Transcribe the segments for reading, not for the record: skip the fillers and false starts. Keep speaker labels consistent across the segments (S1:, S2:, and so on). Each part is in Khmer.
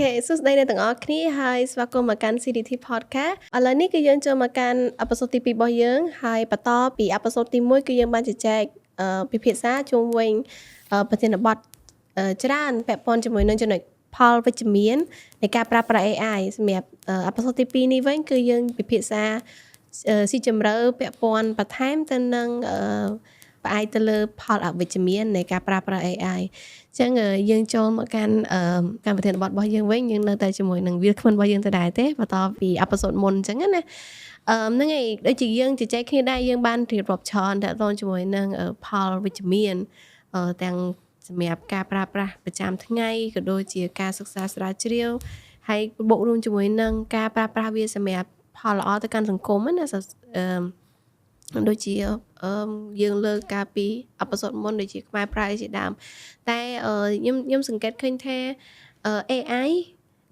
S1: Okay សួស្តីអ្នកទាំងអស់គ្នាហើយស្វាគមន៍មកកាន់ CDT Podcast ឥឡូវនេះគឺយើងចូលមកកាន់episode ទី2របស់យើងហើយបន្តពីepisode ទី1គឺយើងបានជជែកពិភាក្សាជុំវិញប្រធានបទច្រើនពាក់ព័ន្ធជាមួយនឹងចំណុចផលវិជ្ជមាននៃការប្រើប្រាស់ AI សម្រាប់episode ទី2នេះវិញគឺយើងពិភាក្សាស៊ីជម្រៅពាក់ព័ន្ធបន្ថែមទៅនឹងផ្អែកទៅលើផលអវិជ្ជមាននៃការប្រើប្រាស់ AI អញ្ចឹងយើងចូលមកកាន់កម្មប្រធានបទរបស់យើងវិញយើងនៅតែជាមួយនឹងវាគ្មិនរបស់យើងទៅដែរទេបន្តពីepisode មុនអញ្ចឹងណាហ្នឹងឯងដូចជាយើងជជែកគ្នាដែរយើងបានរៀបរាប់ច្រើនទាក់ទងជាមួយនឹងផលវិជ្ជមានទាំងសម្រាប់ការប្រើប្រាស់ប្រចាំថ្ងៃក៏ដូចជាការសិក្សាស្រាវជ្រាវហើយបូករួមជាមួយនឹងការប្រើប្រាស់វាសម្រាប់ផលល្អទៅកាន់សង្គមណាដូចជាយើងលើកការពីepisode មុនដូចជាខ្មែរប្រាយជាដើមតែខ្ញុំសង្កេតឃើញថា AI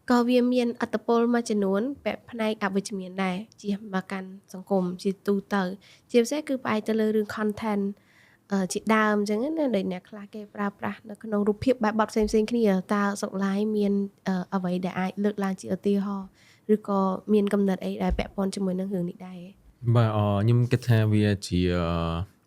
S1: ក៏វាមានឥទ្ធិពលមួយចំនួនពាក់ផ្នែកអវិជ្ជមានដែរជាមកកាន់សង្គមជាទូទៅជាពិសេសគឺផ្អែកទៅលើរឿង content ជាដើមអញ្ចឹងណាដូចអ្នកខ្លះគេប្រើប្រាស់នៅក្នុងរូបភាពបែបបទផ្សេងៗគ្នាតើសុកឡាយមានអ្វីដែលអាចលើកឡើងជាឧទាហរណ៍ឬក៏មានកំណត់អីដែលពាក់ព័ន្ធជាមួយនឹងរឿងនេះដែរ?
S2: បាទខ្ញុំគិតថាវាជា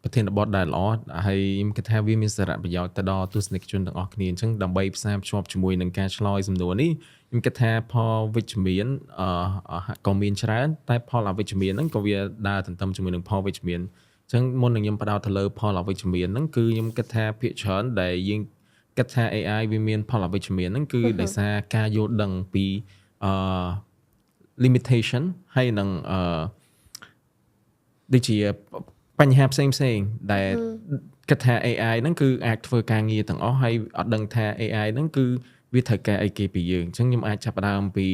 S2: ប្រធានបទដែលល្អហើយខ្ញុំគិតថាវាមានសារៈប្រយោជន៍ទៅដល់ទស្សនិកជនទាំងអស់គ្នាអញ្ចឹងដើម្បីផ្សារភ្ជាប់ជាមួយនឹងការឆ្លើយសំណួរនេះខ្ញុំគិតថាផលវិជ្ជមានអឺក៏មានច្រើនតែផលអវិជ្ជមានហ្នឹងក៏វាដើរទន្ទឹមជាមួយនឹងផលវិជ្ជមានអញ្ចឹងមុននឹងខ្ញុំផ្ដោតទៅលើផលអវិជ្ជមានហ្នឹងគឺខ្ញុំគិតថាភាគច្រើនដែលយើងគិតថា AI វាមានផលអវិជ្ជមានហ្នឹងគឺដោយសារការយល់ដឹងពីlimitation ហើយនឹងដូចជាបញ្ហាផ្សេងផ្សេងដែលគិតថា AI ហ្នឹងគឺអាចធ្វើការងារទាំងអស់ហើយអត់ដឹងថា AI ហ្នឹងគឺវាត្រូវការអីគេពីយើងអញ្ចឹងខ្ញុំអាចចាប់ផ្ដើមពី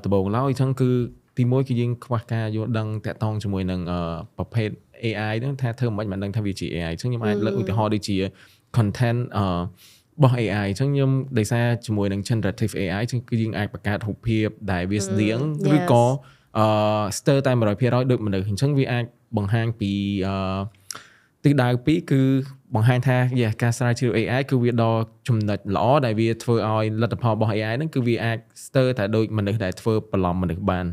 S2: ដំបូងឡើយអញ្ចឹងគឺទីមួយគឺយើងខ្វះការយល់ដឹងតាក់ទងជាមួយនឹងប្រភេទ AI ហ្នឹងថាធ្វើមិនមិនដឹងថាវាជា AI អញ្ចឹងខ្ញុំអាចលើកឧទាហរណ៍ដូចជា content របស់ AI អញ្ចឹងខ្ញុំដោយសារជាមួយនឹង generative AI អញ្ចឹងគឺយើងអាចបង្កើតរូបភាពដែលវាស្តៀងឬក៏ស្ទើរតែ100%ដូចមនុស្សអញ្ចឹងវាអាចបង្ហាញពីទិសដៅពីរគឺបង្ហាញថាយ៉ាការស្រាវជ្រាវ AI គឺវាដល់ចំណុចល្អដែលវាធ្វើឲ្យលទ្ធផលរបស់ AI ហ្នឹងគឺវាអាចស្ទើរតែដូចមនុស្សដែលធ្វើបន្លំមនុស្សបាន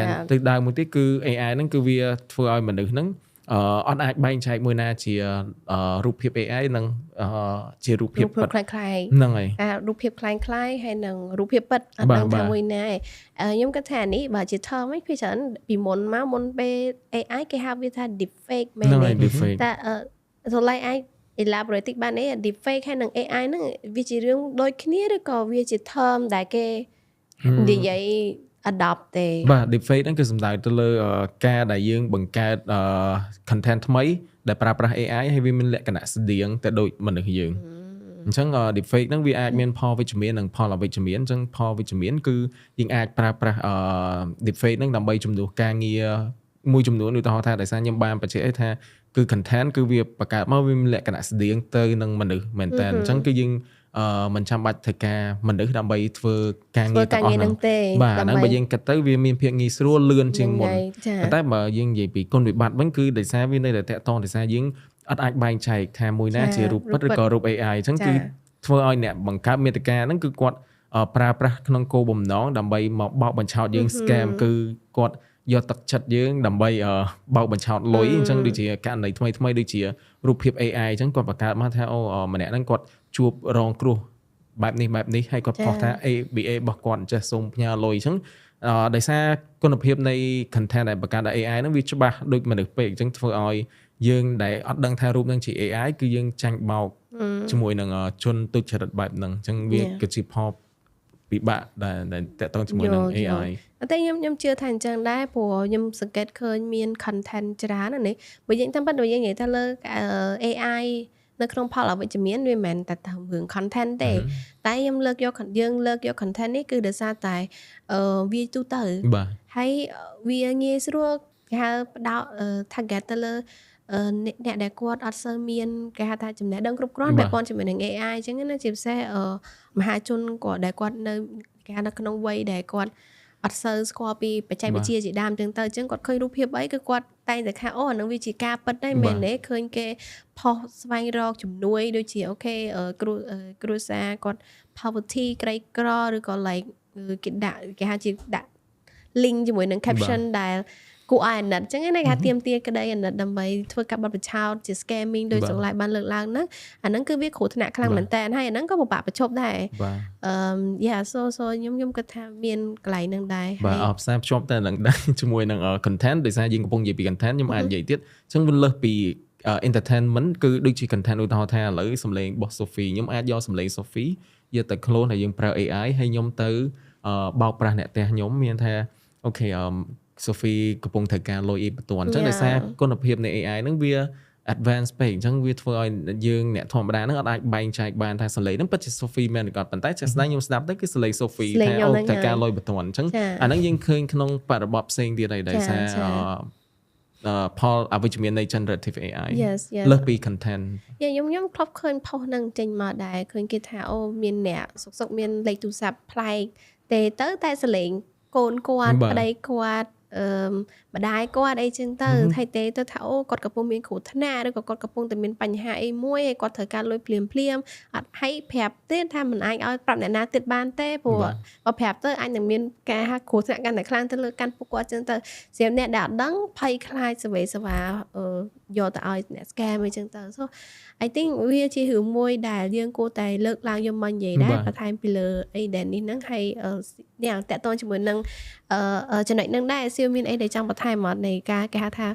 S2: and ទិសដៅមួយទៀតគឺ AI ហ្នឹងគឺវាធ្វើឲ្យមនុស្សហ្នឹងអត់អាចបែងចែកមួយណាជារូបភាព AI និងជារូបភាព
S1: ពិតក្លែងក្លាយ
S2: ហ្នឹងហើយ
S1: អារូបភាពក្លែងក្លាយហើយនិងរូបភាពពិតអត់ដឹងថាមួយណាខ្ញុំគិតថានេះបើជា term ឯងភាគច្រើនពីមុនមកមុនពេល AI គេហៅវាថា deep fake មែន
S2: ទេ
S1: តែសូឡៃអាច elaborate តិចបានទេ deep fake ហើយនិង AI ហ្នឹងវាជារឿងដូចគ្នាឬក៏វាជា term ដែលគេនិយាយ adopt ទេ?
S2: បាទ deepfake ហ្នឹងគឺសំដៅទៅលើការដែលយើងបង្កើត content ថ្មីដែលប្រើប្រាស់ AI ហើយវាមានលក្ខណៈស្តៀងទៅដូចមនុស្សយើងអញ្ចឹង deepfake ហ្នឹងវាអាចមានផលវិជ្ជមាននិងផលអវិជ្ជមានអញ្ចឹងផលវិជ្ជមានគឺយើងអាចប្រើប្រាស់ deepfake ហ្នឹងដើម្បីជំនួសការងារមួយចំនួនឧទាហរណ៍ថាដោយសារខ្ញុំបានបញ្ជាក់ថាគឺ content គឺវាបង្កើតមកវាមានលក្ខណៈស្តៀងទៅនឹងមនុស្សមែនតើអញ្ចឹងគឺយើងមិនចាំបាច់ធ្វើការមនុស្សដើម្បីធ្វើការងារ
S1: ទាំងអស់ហ្នឹងទេ
S2: បាទហ្នឹងបើយើងគិតទៅវាមានភាពងាយស្រួលលឿនជាងមុនប៉ុន្តែបើយើងនិយាយពីគុណវិបត្តិវិញគឺដោយសារវានៅតែតាក់ទងដោយសារយើងអត់អាចបែងចែកថាមួយណាជារូបពិតឬក៏រូប AI អញ្ចឹងគឺធ្វើឲ្យអ្នកបង្កើតមាតិកាហ្នឹងគឺគាត់ប្រើប្រាស់ក្នុងគោលបំណងដើម្បីមកបោកបញ្ឆោតយើង scam គឺគាត់យកទឹកចិត្តយើងដើម្បីបោកបញ្ឆោតលុយអញ្ចឹងដូចជាករណីថ្មីថ្មីដូចជារូបភាព AI អញ្ចឹងគាត់បង្កើតមកថាអូម្នាក់ហ្នឹងគាត់ជួបរងគ្រោះបែបនេះបែបនេះហើយគាត់ផុសថា ABA របស់គាត់ចេះសូមផ្ញើលុយអញ្ចឹងដោយសារគុណភាពនៃ content ដែលបង្កើតដោយ AI ហ្នឹងវាច្បាស់ដូចមនុស្សពេកអញ្ចឹងធ្វើឲ្យយើងដែលអត់ដឹងថារូបហ្នឹងជា AI គឺយើងចាញ់បោកជាមួយនឹងជនទុច្ចរិតបែបហ្នឹងអញ្ចឹងវាគឺជាផលពិបាកដែលតាក់ទងជាមួយនឹង AI
S1: តែខ្ញុំជឿថាអញ្ចឹងដែរព្រោះខ្ញុំសង្កេតឃើញមាន content ច្រើនណានេះបើយើងតាមពិតបើយើងនិយាយថាលើ AI នៅក្នុងផលអវិជ្ជមានវាមិនមែនតែរឿង content ទេតែខ្ញុំលើកយកយើងលើកយក content នេះគឺដោយសារតែវាទូទៅហើយវាងាយស្រួលគេហៅផ្ដោត target ទៅលើអ្នកដែលគាត់អត់សូវមានគេហៅថាចំណេះដឹងគ្រប់គ្រាន់ពាក់ព័ន្ធជាមួយនឹង AI អញ្ចឹងណាជាពិសេសមហាជនគាត់ដែលគាត់នៅគេហៅនៅក្នុងវ័យដែលគាត់អត់សូវស្គាល់ពីបច្ចេកវិទ្យាជាដើមចឹងទៅអញ្ចឹងគាត់ឃើញរូបភាពអីគឺគាត់តែងតែថាអូអានឹងវាជាការពិតដែរមែនទេឃើញគេផុសស្វែងរកជំនួយដូចជាokay គ្រួសារគាត់ poverty ក្រីក្រឬក៏ like គេដាក់គេហៅជាដាក់ link ជាមួយនឹង caption ដែលគួរឲ្យអាណិតអញ្ចឹងណាគេថាទៀមទាក្តីអាណិតដើម្បីធ្វើការបត់បញ្ឆោតជា scamming ដោយសុកឡៃបានលើកឡើងហ្នឹងអាហ្នឹងគឺវាគ្រោះថ្នាក់ខ្លាំងមែនតើហើយអាហ្នឹងក៏ពិបាកបញ្ឈប់ដែរ
S2: បាទ
S1: អឺ yeah so ខ្ញុំគិតថាមានកន្លែងហ្នឹងដែរ
S2: បាទអបផ្សារភ្ជាប់តែនឹងដែរជាមួយនឹង content ដោយសារយើងកំពុងនិយាយពី content ខ្ញុំអាចនិយាយទៀតអញ្ចឹងវាលើសពី entertainment គឺដូចជា content ឧទាហរណ៍ថាឥឡូវសំឡេងរបស់ Sophie ខ្ញុំអាចយកសំឡេង Sophie យកទៅ clone ហើយយើងប្រើ AI ហើយខ្ញុំទៅបោកប្រាស់អ្នកផ្ទះខ្ញុំមានថា okay អឺ Sophie កំពុងត្រូវការលុយអីបន្ទាន់អញ្ចឹងដោយសារគុណភាពនៃ AI ហ្នឹងវា advance ពេកអញ្ចឹងវាធ្វើឲ្យយើងអ្នកធម្មតាហ្នឹងអត់អាចបែងចែកបានថាសំឡេងហ្នឹងពិតជា Sophie មែនឬក៏អត់ប៉ុន្តែជាក់ស្ដែងខ្ញុំស្ដាប់ទៅគឺសំឡេង Sophie ថាអូត្រូវការលុយបន្ទាន់អញ្ចឹងអាហ្នឹងយើងឃើញក្នុងបរិបទផ្សេងទៀតហើយដោយសារផលអវិជ្ជមាននៃ generative AI
S1: Yes.
S2: លើសពី content
S1: yeah ខ្ញុំធ្លាប់ឃើញ post ហ្នឹងចេញមកដែរឃើញគេថាអូមានអ្នកសុកសុកមានលេខទូរស័ព្ទប្លែកទេទៅតែសលេងកូនគាត់ប្តីគាត់អឺម្ដាយគាត់អីចឹងទៅហើយទេទៅថាអូគាត់កំពុងមានគ្រោះថ្នាក់ឬក៏គាត់កំពុងតែមានបញ្ហាអីមួយហើយគាត់ត្រូវការលុយភ្លាមភ្លាមអត់ឲ្យប្រាប់ទេថាមិនអាចឲ្យប្រាប់អ្នកណាទៀតបានទេព្រោះបើប្រាប់ទៅអាចនឹងមានការហាគ្រោះថ្នាក់កាន់តែខ្លាំងទៅលើកាន់ពួកគាត់ចឹងទៅសម្រាប់អ្នកដែលអត់ដឹងភ័យខ្លាចសវេសវាយកទៅឲ្យអ្នក scam អីចឹងទៅ so I think វាជារឿងមួយដែលយើងគួរតែលើកឡើងយកមកនិយាយដែរបន្ថែមពីលើអីដែលនេះហ្នឹងហើយនេះតកតងជាមួយនឹងចំណុចហ្នឹងដែរសៀវមានអីដែលចង់បន្ថែមមកនៃការគេហៅថា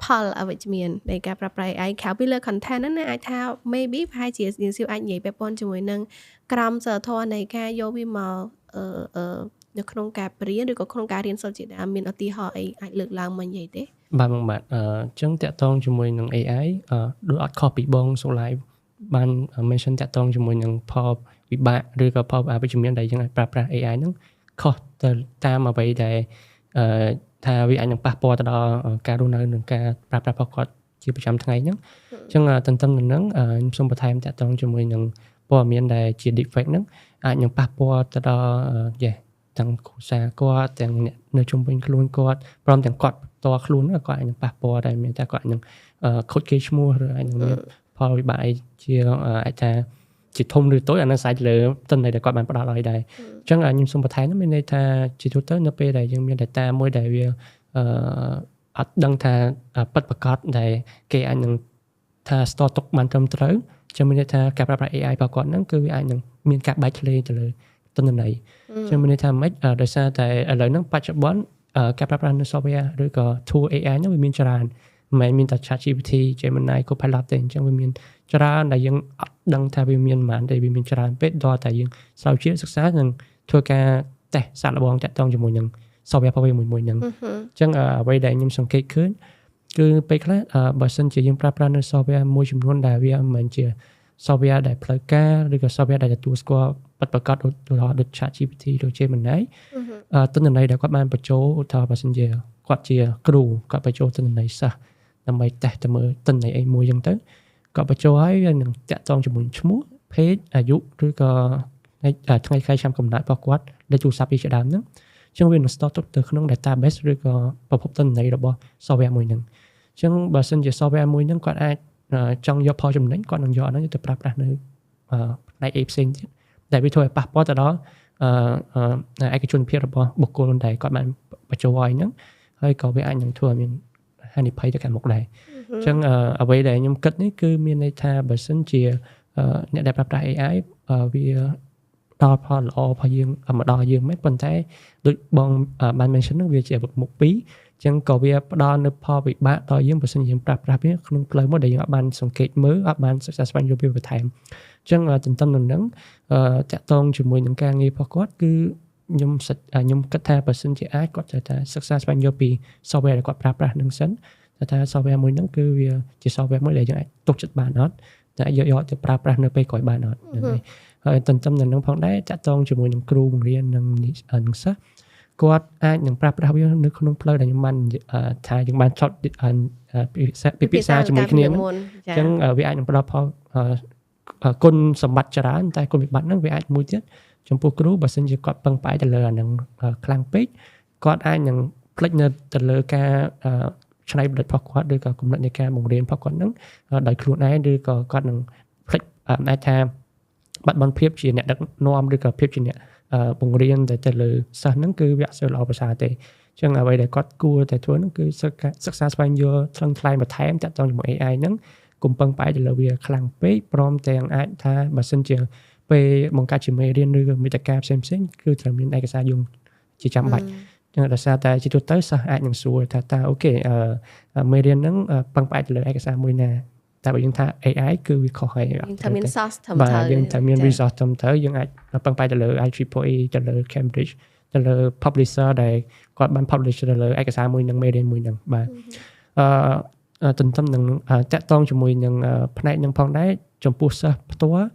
S1: ផលអវិជ្ជមាននៃការប្រើប្រាស់ AI ក្រៅពីលើ content ហ្នឹងណាអាចថា maybe ប្រហែលជាយើងសៀវអាចនិយាយពាក់ព័ន្ធជាមួយនឹងក្រមសីលធម៌នៃការយកវាមកអឺនៅក្នុងការបរៀនឬក៏ក្នុងការរៀនសូត្រជាដើមមានឧទាហរណ៍អីអាចលើកឡើងមកនិយាយទេ
S3: បាទបងបាទអញ្ចឹងតកតងជាមួយនឹង AI ដូចអត់ខុសពីបងសូឡៃបាន mention តកតងជាមួយនឹងផលវិបាកឬក៏ផលអវិជ្ជមានដែលយើងអាចប្រើប្រាស់ AI ហ្នឹងខុសទៅតាមអ្វីដែលអឺថាវាអាចនឹងប៉ះពាល់ទៅដល់ការរស់នៅនិងការប្រើប្រាស់របស់គាត់ជាប្រចាំថ្ងៃហ្នឹងអញ្ចឹងទន្ទឹមនឹងហ្នឹងខ្ញុំសូមបន្ថែមតកតងជាមួយនឹងព័ត៌មានដែលជា deepfake ហ្នឹងអាចនឹងប៉ះពាល់ទៅដល់យេទាំងគ្រួសារគាត់ទាំងអ្នកនៅជុំវិញខ្លួនគាត់ព្រមទាំងគាត់ផ្ទាល់ខ្លួនគាត់អាចនឹងប៉ះពាល់ដែរមានតែគាត់អាចនឹងខូចកេរ្តិ៍ឈ្មោះឬអាចនឹងមានផលវិបាកអីជាអាចថាជាធំឬតូចអានឹងស្រេចលើទិន្នន័យដែលគាត់បានផ្ដល់ឲ្យដែរអញ្ចឹងខ្ញុំសូមបន្ថែមមានន័យថាជាទូទៅនៅពេលដែលយើងមាន data មួយដែលវាអត់ដឹងថាពិតប្រាកដដែលគេអាចនឹងថា store ទុកបានត្រឹមត្រូវចឹងមានន័យថាការប្រើប្រាស់ AI របស់គាត់ហ្នឹងគឺវាអាចនឹងមានការបែកធ្លាយទៅលើទិន្នន័យចឹងមានន័យថាម៉េចដោយសារតែឥឡូវហ្នឹងបច្ចុប្បន្នការប្រើប្រាស់នៅ software ឬក៏ tool AI ហ្នឹងវាមានច្រើនមិនមែនមានតែ ChatGPT Gemini Copilot ទេអញ្ចឹងវាមានច្រើនដែលយើងអត់ដឹងថាវាមានប៉ុន្មានទេវាមានច្រើនពេកដល់តែយើងស្រាវជ្រាវសិក្សានិងធ្វើការតេស្តសាកល្បងតាក់ទងជាមួយនឹង software របស់វាមួយមួយហ្នឹងអញ្ចឹងអ្វីដែលខ្ញុំសង្កេតឃើញគឺពេលខ្លះបើសិនជាយើងប្រើប្រាស់នៅ software មួយចំនួនដែលវាមិនមែនជា software ដែលផ្លូវការឬក៏ software ដែលទទួលស្គាល់ពិតប្រាកដឧទាហរណ៍ដូច ChatGPT ឬ Gemini ទិន្នន័យដែលគាត់បានបញ្ចូលឧទាហរណ៍បើសិនជាគាត់ជាគ្រូគាត់បញ្ចូលទិន្នន័យសិស្សដើម្បីតេស្តទៅមើលទិន្នន័យអីមួយចឹងទៅគាត់បញ្ចូលហើយវានឹងតាក់ទងជាមួយឈ្មោះភេទអាយុឬក៏ថ្ងៃខែឆ្នាំកំណើតរបស់គាត់លេខទូរស័ព្ទជាដើមហ្នឹងចឹងវានឹង store ទុកទៅក្នុង database ឬក៏ប្រភពទិន្នន័យរបស់ software មួយហ្នឹងចឹងបើសិនជា software មួយហ្នឹងគាត់អាចចង់យកផលចំណេញគាត់នឹងយកអាហ្នឹងទៅប្រើប្រាស់នៅផ្នែកអីផ្សេងទៀតដែលវាធ្វើឲ្យប៉ះពាល់ទៅដល់ឯកជនភាពរបស់បុគ្គលដែលគាត់បានបញ្ចូលឲ្យហ្នឹងហើយក៏វាអាចនឹងធ្វើឲ្យមានហានិភ័យទៅកាន់មុខដែរអញ្ចឹងអ្វីដែលខ្ញុំគិតនេះគឺមានន័យថាបើសិនជាអ្នកដែលប្រើប្រាស់ AI វាដល់ផលល្អរបស់យើងមកដល់យើងមិនប៉ុន្តែដូចបងបាន mention ហ្នឹងវាជាអាវុធមុខពីរអញ្ចឹងក៏វាផ្ដល់នូវផលវិបាកដល់យើងបើសិនជាយើងប្រើប្រាស់វាក្នុងផ្លូវមួយដែលយើងអត់បានសង្កេតមើលអត់បានសិក្សាស្វែងយល់ពីបន្ថែមអញ្ចឹងទន្ទឹមនឹងហ្នឹងតាក់ទងជាមួយនឹងការងាររបស់គាត់គឺខ្ញុំខ្ញុំគិតថាបើសិនជាអាចគាត់ត្រូវតែសិក្សាស្វែងយល់ពី software ដែលគាត់ប្រើប្រាស់នឹងសិនថា software មួយហ្នឹងគឺវាជា software មួយដែលយើងអាចទុកចិត្តបានអត់តែយកយកទៅប្រើប្រាស់នៅពេលក្រោយបានអត់ហ្នឹងហើយហើយទន្ទឹមនឹងហ្នឹងផងដែរតាក់ទងជាមួយនឹងគ្រូបង្រៀននិងនិងសិស្សគាត់អាចនឹងប្រើប្រាស់វានៅក្នុងផ្លូវដែលខ្ញុំបានថាយើងបានចត់ពិភាក្សាជាមួយគ្នាអញ្ចឹងវាអាចនឹងផ្ដល់ផលគុណសម្បត្តិច្រើនតែគុណវិបត្តិហ្នឹងវាអាចមួយទៀតចំពោះគ្រូបើសិនជាគាត់ពឹងផ្អែកទៅលើអាហ្នឹងខ្លាំងពេកគាត់អាចនឹងភ្លេចនៅទៅលើការច្នៃប្រឌិតរបស់គាត់ឬក៏គំនិតនៃការបង្រៀនរបស់គាត់ហ្នឹងដោយខ្លួនឯងឬក៏គាត់នឹងភ្លេចអាចថាបាត់បង់ភាពជាអ្នកដឹកនាំឬក៏ភាពជាអ្នក បង្រៀនតែទៅលើសិស្សហ្នឹងគឺវាអត់សូវល្អប្រសើរទេ។អញ្ចឹងអ្វីដែលគាត់គួរតែធ្វើហ្នឹងគឺសិក្សាស្វែងយល់ថ្លឹងថ្លែងបន្ថែមតាក់ទងជាមួយ AI ហ្នឹងកុំពឹងផ្អែកទៅលើវាខ្លាំងពេកព្រមទាំងអាចថាបើសិនជាពេលបង្កើតជាមេរៀនឬក៏មាតិកាផ្សេងៗគឺត្រូវមានឯកសារយោងជាចាំបាច់ចឹងដោយសារតែជាទូទៅសិស្សអាចនឹងសួរថាតើ okay មេរៀនហ្នឹងពឹងផ្អែកទៅលើឯកសារមួយណាតែបើយើងថា AI គឺវាខុសហើយ
S1: យើងត្រូវមាន source ត្រឹម
S3: បាទ
S1: ត្រូវ
S3: យើងត្រូវមាន resource ត្រឹមត្រូវយើងអាចពឹងផ្អែកទៅលើ IEEE ទៅលើ Cambridge ទៅលើ publisher ដែលគាត់បាន publish ទៅលើឯកសារមួយនឹងមេរៀនមួយនឹងបាទទន្ទឹមនឹងតាក់ទងជាមួយនឹងផ្នែកនឹងផងដែរចំពោះសិស្សផ្ទាល់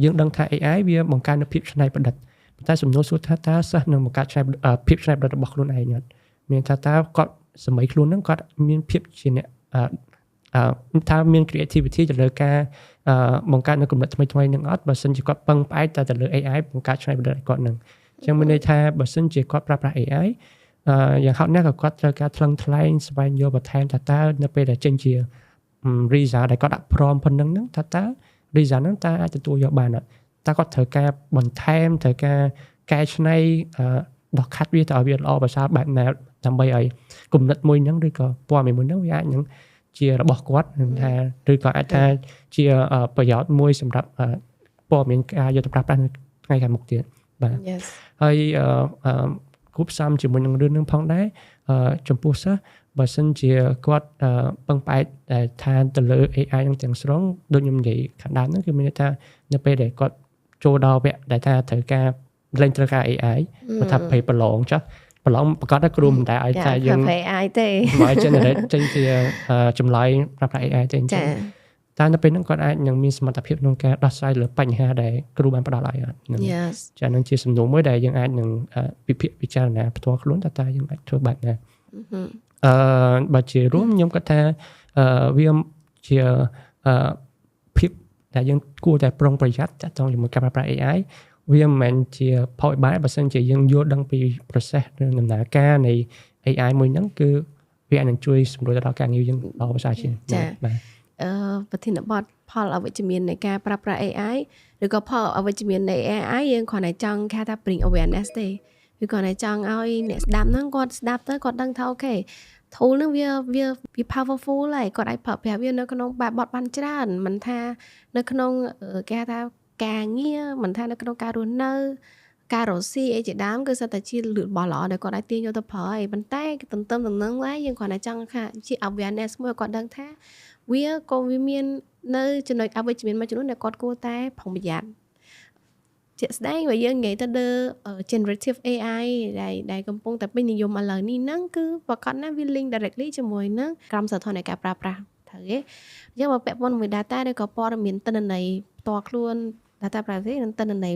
S3: យើងដឹងថា AI វាបង្កើននូវភាពច្នៃប្រឌិតប៉ុន្តែសំណួរសួរថាតើសិស្សនឹងបង្កើតច្នៃភាពច្នៃប្រឌិតរបស់ខ្លួនឯងអត់មានថាតើគាត់សម័យខ្លួននឹងគាត់មានភាពជាអ្នកថាមាន creativity ទៅលើការបង្កើតនៅគំនិតថ្មីថ្មីនឹងអត់បើសិនជាគាត់ពឹងផ្អែកតែទៅលើ AI បង្កើតច្នៃប្រឌិតឲ្យគាត់នឹងអញ្ចឹងមានន័យថាបើសិនជាគាត់ប្រើប្រាស់ AI យ៉ាងហោចណាស់ក៏គាត់ត្រូវការថ្លឹងថ្លែងស្វែងយល់បន្ថែមថាតើនៅពេលដែលចេញជា result ដែលគាត់ដាក់ prompt ប៉ុណ្ណឹងហ្នឹងថាតើ result ហ្នឹងតើអាចទទួលយកបានអត់តើគាត់ត្រូវការបន្ថែមត្រូវការកែច្នៃដោះខាត់វាទៅឲ្យវាល្អប្រសើរបែបណាដើម្បីឲ្យគំនិតមួយហ្នឹងឬក៏ព័ត៌មានមួយហ្នឹងវាអាចនឹងជារបស់គាត់នឹងថាឬក៏អាចថាជាប្រយោជន៍មួយសម្រាប់ព័ត៌មានការយកទៅប្រើប្រាស់នៅថ្ងៃខាងមុខទៀតបាទ
S1: Yes.
S3: ហើយគួបផ្សំជាមួយនឹងរឿងនឹងផងដែរចំពោះសិស្សបើសិនជាគាត់ពឹងផ្អែកតែថាទៅលើ AI នឹងទាំងស្រុងដូចខ្ញុំនិយាយខាងដើមហ្នឹងគឺមានន័យថានៅពេលដែលគាត់ចូលដល់វគ្គដែលថាត្រូវការលែងត្រូវការ AI បើថាពេលប្រឡងចុះប្រឡងប្រកាសថាគ្រូមិនដែលឲ្យថាយើង
S1: AI ទេ
S3: មក generate ចេញជាចម្លើយប្រើប្រាស់ AI ទេអញ្ចឹងតែនៅពេលហ្នឹងគាត់អាចនឹងមានសមត្ថភាពក្នុងការដោះស្រាយលើបញ្ហាដែលគ្រូបានផ្ដល់ឲ្យអត់
S1: ហ្នឹង Yes.
S3: ចាហ្នឹងជាសំណួរមួយដែលយើងអាចនឹងពិភាក្សាពិចារណាផ្ទាល់ខ្លួនតើតើយើងអាចធ្វើបែបណាបើជារួមខ្ញុំគាត់ថាវាជាភាពដែលយើងគួរតែប្រុងប្រយ័ត្នតាក់ទងជាមួយការប្រើប្រាស់ AI វាមិនមែនជាផលវិបាកបើសិនជាយើងយល់ដឹងពី process ឬដំណើរការនៃ AI មួយហ្នឹងគឺវាអាចនឹងជួយសម្រួលទៅដល់ការងារយើងល្អប្រសើរជាង
S1: ចាបាទប្រធានបទផលអវិជ្ជមាននៃការប្រើប្រាស់ AI ឬក៏ផលអវិជ្ជមាននៃ AI យើងគ្រាន់តែចង់គេថា bring awareness ទេវាគ្រាន់តែចង់ឲ្យអ្នកស្ដាប់ហ្នឹងគាត់ស្ដាប់ទៅគាត់ដឹងថា okay tool ហ្នឹងវាវាវា powerful ហើយគាត់អាចប្រើប្រាស់វានៅក្នុងបែបបទបានច្រើនមិនថានៅក្នុងគេហៅថាការងារមិនថានៅក្នុងការរស់នៅការរកស៊ីអីជាដើមគឺសិតតែជាលឿនរបស់ល្អដែលគាត់អាចទាញយកទៅប្រើហើយប៉ុន្តែទន្ទឹមនឹងនឹងដែរយើងគ្រាន់តែចង់ថាជា awareness មួយគាត់ដឹងថាវាក៏វាមាននៅចំណុចអវិជ្ជមានមួយចំនួនដែលគាត់គួរតែប្រុងប្រយ័ត្នជាក់ស្ដែងបើយើងនិយាយទៅលើ generative AI ដែលកំពុងតែពេញនិយមឥឡូវនេះហ្នឹងគឺប្រកាសណាស់វា link directly ជាមួយនឹងក្រមសីលធម៌នៃការប្រើប្រាស់ត្រូវទេអញ្ចឹងបើពាក់ព័ន្ធមួយ data ឬក៏ព័ត៌មានទិន្នន័យផ្ទាល់ខ្លួន data privacy និងទិន្នន័យ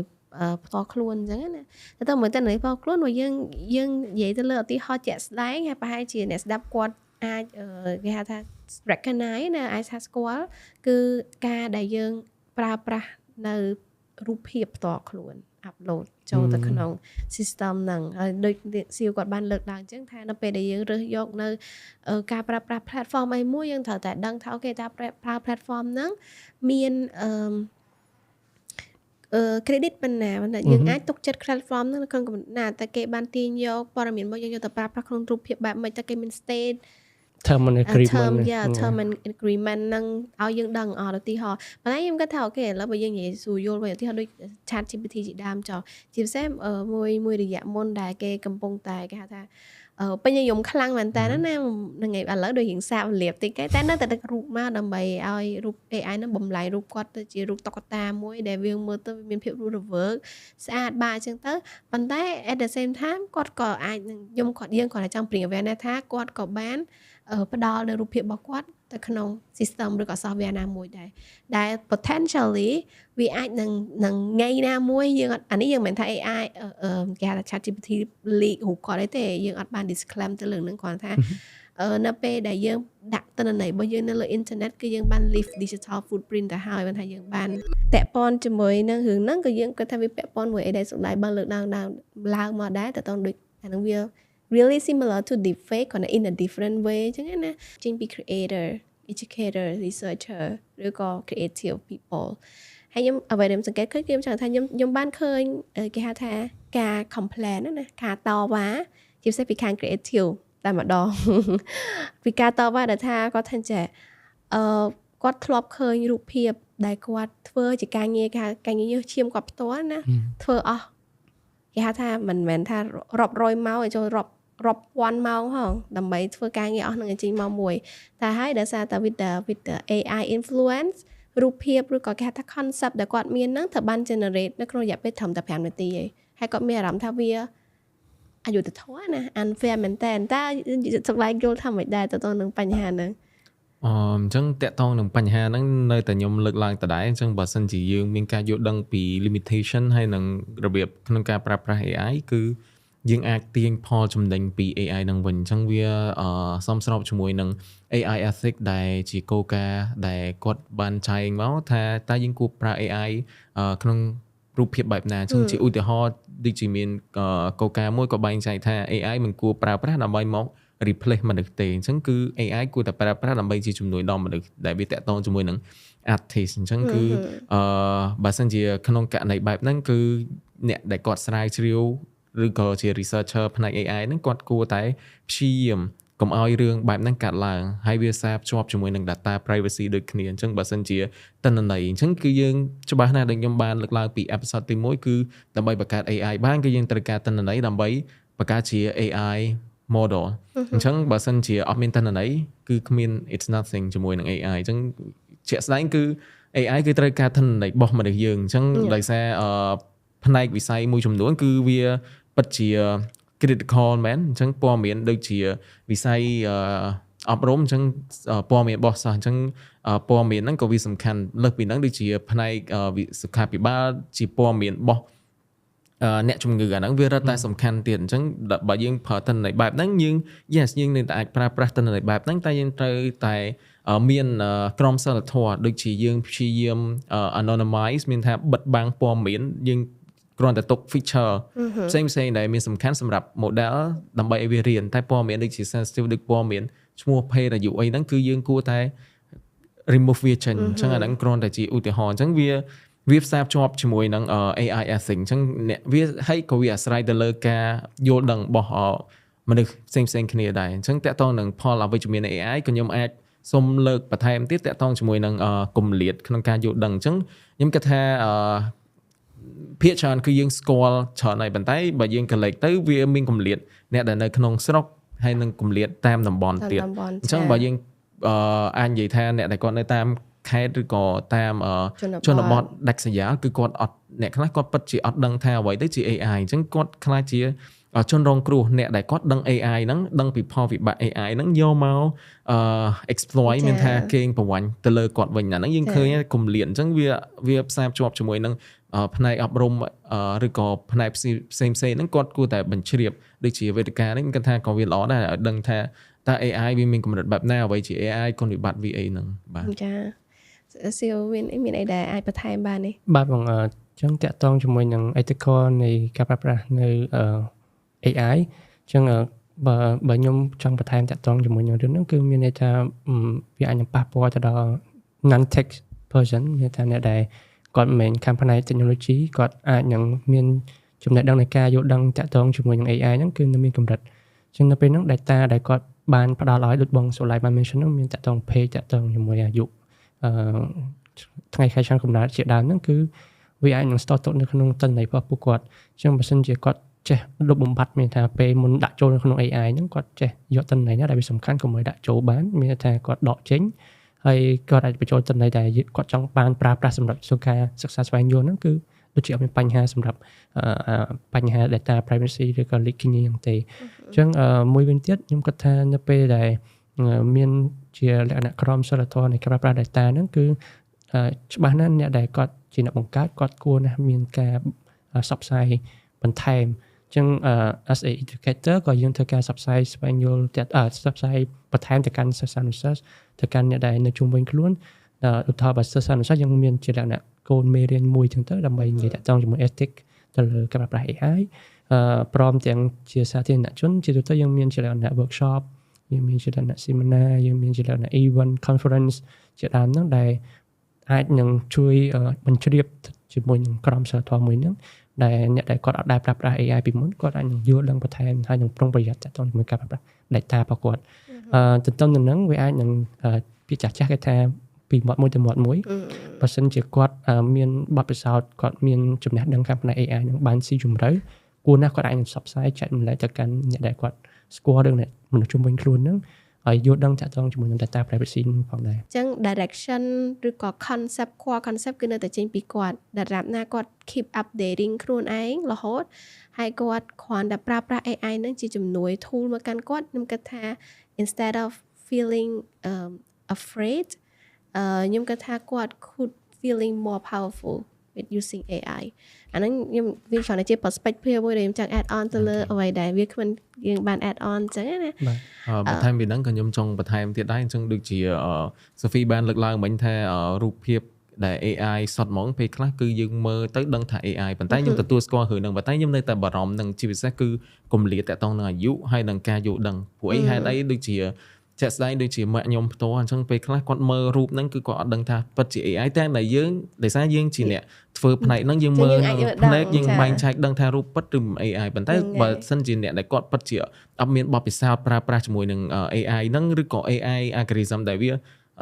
S1: ផ្ទាល់ខ្លួនអញ្ចឹងណាតែទៅមួយទិន្នន័យផ្ទាល់ខ្លួនបើយើងយើងនិយាយទៅលើឧទាហរណ៍ជាក់ស្ដែងហើយប្រហែលជាអ្នកស្ដាប់គាត់អាចគេហៅថា recognize ណាអាចថាស្គាល់គឺការដែលយើងប្រើប្រាស់នៅរូបភាពផ្ទាល់ខ្លួន upload ចូលទៅក្នុង system ហ្នឹងហើយដូចសៀវគាត់បានលើកឡើងអញ្ចឹងថានៅពេលដែលយើងរើសយកនៅការប្រើប្រាស់ platform អីមួយយើងត្រូវតែដឹងថា okay តើប្រើ platform ហ្នឹងមានអឺ credit ប៉ុណ្ណាប៉ុន្តែយើងអាចទុកចិត្ត platform ហ្នឹងនៅក្នុងកម្រិតណាតែគេបានទាញយកព័ត៌មានរបស់យើងយកទៅប្រើប្រាស់ក្នុងរូបភាពបែបម៉េចតើគេមាន state
S3: term and agreement
S1: term, yeah, term and agreement ហ្នឹងឲ្យយើងដឹងអត់ឧទាហរណ៍ប៉ុន្តែខ្ញុំគិតថា okay ឥឡូវបើយើងនិយាយស្រួលយល់វិញឧទាហរណ៍ដូច Chat GPT ជាដើមចុះជាពិសេសមួយមួយរយៈមុនដែលគេកំពុងតែគេហៅថាពេញនិយមខ្លាំងមែនតើណាហ្នឹងឯងឥឡូវដូចរៀងសាកលាបតិចគេតែនៅតែដឹករូបមកដើម្បីឲ្យរូប AI ហ្នឹងបំលែងរូបគាត់ទៅជារូបតុក្កតាមួយដែលវាមើលទៅវាមានភាពរស់រវើកស្អាតបាអញ្ចឹងទៅប៉ុន្តែ at the same time គាត់ក៏អាចនឹងខ្ញុំគាត់យើងគាត់តែចង់ bring awareness ថាគាត់ក៏បានផ្ដល់នៅរូបភាពរបស់គាត់ទៅក្នុង system ឬក៏ software ណាមួយដែរដែល potentially វាអាចនឹងនឹងថ្ងៃណាមួយយើងអត់អានេះយើងមិនមែនថា AI គេហៅថា ChatGPT leak រូបគាត់អីទេយើងអត់បាន disclaim ទៅលើនឹងគ្រាន់ថានៅពេលដែលយើងដាក់ទិន្នន័យរបស់យើងនៅលើ internet គឺយើងបាន leave digital footprint ទៅហើយមិនថាយើងបានតាក់ព័ន្ធជាមួយនឹងរឿងហ្នឹងក៏យើងគិតថាវាពាក់ព័ន្ធមួយអីដែលសុខដៃបានលើកឡើងឡើងមកដែរតើតដូចអាហ្នឹងវា really similar to deepfake គ្រាន់តែ in a different way អញ្ចឹងណាចេញពី creator, educator, researcher ឬក៏ creative people។ ហើយខ្ញុំអ្វីដែលខ្ញុំសង្កេតឃើញគឺខ្ញុំចង់ថាខ្ញុំខ្ញុំបានឃើញគេហៅថាការ complain ណាការតវ៉ាជាពិសេសពីខាង creative តែម្ដងពីការតវ៉ាដែលថាគាត់ថាចេះគាត់ធ្លាប់ឃើញរូបភាពដែលគាត់ធ្វើជាការងារគេហៅការងារញើសឈាមគាត់ផ្ទាល់ណាធ្វើអស់គេហៅថាមិនមែនថារាប់រយម៉ោងឲ្យចូលរាប់រាប់ពាន់ម៉ោងហងដើម្បីធ្វើការងារអស់នឹងឲ្យចេញមកមួយតែហើយដោយសារតែ with the AI influence រូបភាពឬក៏គេហៅថា concept ដែលគាត់មានហ្នឹងត្រូវបាន generate នៅក្នុងរយៈពេលត្រឹមតែ5នាទីឯងហើយគាត់មានអារម្មណ៍ថាវាអយុត្តិធម៌ណា unfair មែនតើតើសុកឡែកយល់ថាម៉េចដែរទៅនឹងបញ្ហាហ្នឹង?
S2: អអញ្ចឹងទាក់ទងនឹងបញ្ហាហ្នឹងនៅតែខ្ញុំលើកឡើងដដែលអញ្ចឹងបើសិនជាយើងមានការយល់ដឹងពី limitation ហើយនឹងរបៀបក្នុងការប្រើប្រាស់ AI គឺយើងអាចទាញផលចំណេញពី AI នឹងវិញអញ្ចឹងវាសមស្របជាមួយនឹង AI ethic ដែលជាគោលការណ៍ដែលគាត់បានចែងមកថាតើយើងគួរប្រើ AI ក្នុងរូបភាពបែបណាអញ្ចឹងជាឧទាហរណ៍ដូចជាមានគោលការណ៍មួយក៏បែងចែកថា AI មិនគួរប្រើប្រាស់ដើម្បីមក replace មនុស្សទេអញ្ចឹងគឺ AI គួរតែប្រើប្រាស់ដើម្បីជាជំនួយដល់មនុស្សដែលវាទាក់ទងជាមួយនឹង artist អញ្ចឹងគឺបើសិនជាក្នុងករណីបែបហ្នឹងគឺអ្នកដែលគាត់ស្រាវជ្រាវឬក៏ជា researcher ផ្នែក AI ហ្នឹងគាត់គួរតែព្យាយាមកុំឲ្យរឿងបែបហ្នឹងកើតឡើងហើយវាសារភ្ជាប់ជាមួយនឹង data privacy ដូចគ្នាអញ្ចឹងបើសិនជាទិន្នន័យអញ្ចឹងគឺយើងច្បាស់ណាស់ដែលខ្ញុំបានលើកឡើងពី episode ទី1គឺដើម្បីបង្កើត AI បានគឺយើងត្រូវការទិន្នន័យដើម្បីបង្កើតជា AI model អញ្ចឹងបើសិនជាអត់មានទិន្នន័យគឺគ្មាន it's nothing ជាមួយនឹង AI អញ្ចឹងជាក់ស្ដែងគឺ AI គឺត្រូវការទិន្នន័យរបស់មនុស្សយើងអញ្ចឹងដោយសារផ្នែកវិស័យមួយចំនួនគឺវាពិតជា critical មែនអញ្ចឹងព័ត៌មានដូចជាវិស័យអប់រំអញ្ចឹងព័ត៌មានរបស់សិស្សអញ្ចឹងព័ត៌មានហ្នឹងក៏វាសំខាន់លើសពីហ្នឹងដូចជាផ្នែកសុខាភិបាលជាព័ត៌មានរបស់អ្នកជំងឺអាហ្នឹងវារឹតតែសំខាន់ទៀតអញ្ចឹងបើយើងប្រើទិន្នន័យបែបហ្នឹងយើង yes យើងនៅតែអាចប្រើប្រាស់ទិន្នន័យបែបហ្នឹងតែយើងត្រូវតែមានក្រមសីលធម៌ដូចជាយើងព្យាយាម anonymize មានថាបិទបាំងព័ត៌មានយើងគ្រាន់តែទុក feature ផ្សេងផ្សេងដែលមានសំខាន់សម្រាប់ model ដើម្បីឲ្យវារៀនតែព័ត៌មានដូចជា sensitive ដូចព័ត៌មានឈ្មោះភេទអាយុអីហ្នឹងគឺយើងគួរតែ remove វាចេញអញ្ចឹងអាហ្នឹងគ្រាន់តែជាឧទាហរណ៍អញ្ចឹងវាវាផ្សារភ្ជាប់ជាមួយនឹង AI ethics អញ្ចឹងអ្នកវាហើយក៏វាអាស្រ័យទៅលើការយល់ដឹងរបស់មនុស្សផ្សេងផ្សេងគ្នាដែរអញ្ចឹងទាក់ទងនឹងផលអវិជ្ជមាននៃ AI ក៏ខ្ញុំអាចសូមលើកបន្ថែមទៀតទាក់ទងជាមួយនឹងគម្លាតក្នុងការយល់ដឹងអញ្ចឹងខ្ញុំគិតថាភាគច្រើនគឺយើងស្គាល់ច្រើនហើយប៉ុន្តែបើយើង collect ទៅវាមានគម្លាតអ្នកដែលនៅក្នុងស្រុកហើយនឹងគម្លាតតាមតំបន់ទៀតអញ្ចឹងបើយើងអាចនិយាយថាអ្នកដែលគាត់នៅតាមខេត្តឬក៏តាមជនបទដាច់ស្រយាលគឺគាត់អត់អ្នកខ្លះគាត់ពិតជាអត់ដឹងថាអ្វីទៅជា AI អញ្ចឹងគាត់ខ្លាចជាជនរងគ្រោះអ្នកដែលគាត់ដឹង AI ហ្នឹងដឹងពីផលវិបាក AI ហ្នឹងយកមកexploit មានថាកេងប្រវ័ញ្ចទៅលើគាត់វិញអាហ្នឹងយើងឃើញគម្លាតអញ្ចឹងវាវាផ្សារភ្ជាប់ជាមួយនឹងផ្នែកអប់រំឬក៏ផ្នែកផ្សេងផ្សេងហ្នឹងគាត់គួរតែបញ្ជ្រាបដូចជាវេទិកានេះគាត់ថាក៏វាល្អដែរឲ្យដឹងថាតើ AI វាមានកម្រិតបែបណាអ្វីជា AI គុណវិបត្តិវាអីហ្នឹងបាទ
S1: ចាសៀវមានមានអីដែលអាចបន្ថែមបានទេ?
S3: បាទបងអញ្ចឹងទាក់ទងជាមួយនឹង ethical នៃការប្រើប្រាស់នៅ AI អញ្ចឹងបើបើខ្ញុំចង់បន្ថែមទាក់ទងជាមួយនឹងរឿងហ្នឹងគឺមានន័យថាវាអាចនឹងប៉ះពាល់ទៅដល់ non tech person មានថាអ្នកដែលគាត់មិនមែនខាងផ្នែក technology គាត់អាចនឹងមានចំណេះដឹងនៃការយល់ដឹងទាក់ទងជាមួយនឹង AI ហ្នឹងគឺនៅមានកម្រិតអញ្ចឹងនៅពេលហ្នឹង data ដែលគាត់បានផ្ដល់ឲ្យដូចបងសូឡៃបាន mention ហ្នឹងមានទាក់ទង page ទាក់ទងជាមួយអាយុថ្ងៃខែឆ្នាំកំណើតជាដើមហ្នឹងគឺវាអាចនឹង store ទុកនៅក្នុងទិន្នន័យរបស់ពួកគាត់អញ្ចឹងបើសិនជាគាត់ចេះលុបបំបាត់មានថាពេលមុនដាក់ចូលនៅក្នុង AI ហ្នឹងគាត់ចេះយកទិន្នន័យណាដែលវាសំខាន់កុំឲ្យដាក់ចូលបានមានថាគាត់ដកចេញហើយគាត់អាចបញ្ចូលទិន្នន័យដែលគាត់ចង់បានប្រើប្រាស់សម្រាប់សុខាសិក្សាស្វែងយល់ហ្នឹងគឺដូចជាអត់មានបញ្ហាសម្រាប់បញ្ហា data privacy ឬក៏ leaking ហ្នឹងទេអញ្ចឹងមួយវិញទៀតខ្ញុំគិតថានៅពេលដែលមានជាលក្ខណៈក្រមសីលធម៌នៃការប្រើប្រាស់ data ហ្នឹងគឺច្បាស់ណាស់អ្នកដែលគាត់ជាអ្នកបង្កើតគាត់គួរណាស់មានការផ្សព្វផ្សាយបន្ថែមអញ្ចឹង as a educator ក៏យើងធ្វើការផ្សព្វផ្សាយស្វែងយល់ផ្សព្វផ្សាយបន្ថែមទៅកាន់សិស្សានុសិស្សទៅកាន់អ្នកដែលនៅជុំវិញខ្លួនឧទាហរណ៍បើសិស្សានុសិស្សយើងមានជាលក្ខណៈកូនមេរៀនមួយចឹងទៅដើម្បីនិយាយទាក់ទងជាមួយ ethic ទៅលើការប្រើប្រាស់ AI ព្រមទាំងជាសាធារណជនជាទូទៅយើងមានជាលក្ខណៈ workshop យើងមានជាលក្ខណៈ seminar យើងមានជាលក្ខណៈ event conference ជាដើមហ្នឹងដែល អាចនឹងជួយបញ្ជ្រាបជាមួយនឹងក្រមសីលធម៌មួយហ្នឹងដែលអ្នកដែលគាត់អត់ដែលប្រើប្រាស់ AI ពីមុនគាត់អាចនឹងយល់ដឹងបន្ថែមហើយនឹងប្រុងប្រយ័ត្នទាក់ទងជាមួយការប្រើប្រាស់ data របស់គាត់ទន្ទឹមនឹងហ្នឹងវាអាចនឹងពីចាស់ចាស់គេថាពីមាត់មួយទៅមាត់មួយបើសិនជាគាត់មានបទពិសោធន៍គាត់មានចំណេះដឹងខាងផ្នែក AI នឹងបានស៊ីជម្រៅគួរណាស់គាត់អាចនឹងផ្សព្វផ្សាយចែករំលែកទៅកាន់អ្នកដែលគាត់ស្គាល់រឿងអ្នកមនុស្សជុំវិញខ្លួនហ្នឹងហើយយល់ដឹងទាក់ទងជាមួយនឹង data privacy នឹងផងដែរ
S1: អញ្ចឹង direction ឬក៏ concept core concept គឺនៅតែចេញពីគាត់ដែលរាប់ណាគាត់ keep updating ខ្លួនឯងរហូតហើយគាត់គ្រាន់តែប្រើប្រាស់ AI ហ្នឹងជាជំនួយ tool មកកាន់គាត់ខ្ញុំគិតថា instead of feeling afraid ខ្ញុំគិតថាគាត់ could feeling more powerful with using AI អាហ្នឹងខ្ញុំវាគ្រាន់តែជា perspective មួយដែលខ្ញុំចង់ add on ទៅលើអ្វីដែលវាគ្មិនយើងបាន add on អញ្ចឹងណា
S3: បាទ
S2: បន្ថែមពីហ្នឹងក៏ខ្ញុំចង់បន្ថែមទៀតដែរអញ្ចឹងដូចជាសូហ្វីបានលើកឡើងមិញថារូបភាពដែល AI សតហ្មងពេលខ្លះគឺយើងមើលទៅដឹងថា AI ប៉ុន្តែខ្ញុំទទួលស្គាល់រឿងហ្នឹងប៉ុន្តែខ្ញុំនៅតែបារម្ភនឹងជាពិសេសគឺគម្លាតទាក់ទងនឹងអាយុហើយនឹងការយល់ដឹងព្រោះអីហេតុអីដូចជាជាក់ស្ដែងដូចជាម៉ាក់ខ្ញុំផ្ទាល់អញ្ចឹងពេលខ្លះគាត់មើលរូបហ្នឹងគឺគាត់អត់ដឹងថាពិតជា AI តែតែយើងដោយសារយើងជាអ្នកធ្វើផ្នែកហ្នឹងយើងមើលផ្នែកយើងបែងចែកដឹងថារូបពិតឬ AI ប៉ុន្តែបើសិនជាអ្នកដែលគាត់ពិតជាអត់មានបទពិសោធន៍ប្រើប្រាស់ជាមួយនឹង AI ហ្នឹងឬក៏ AI algorithm ដែលវា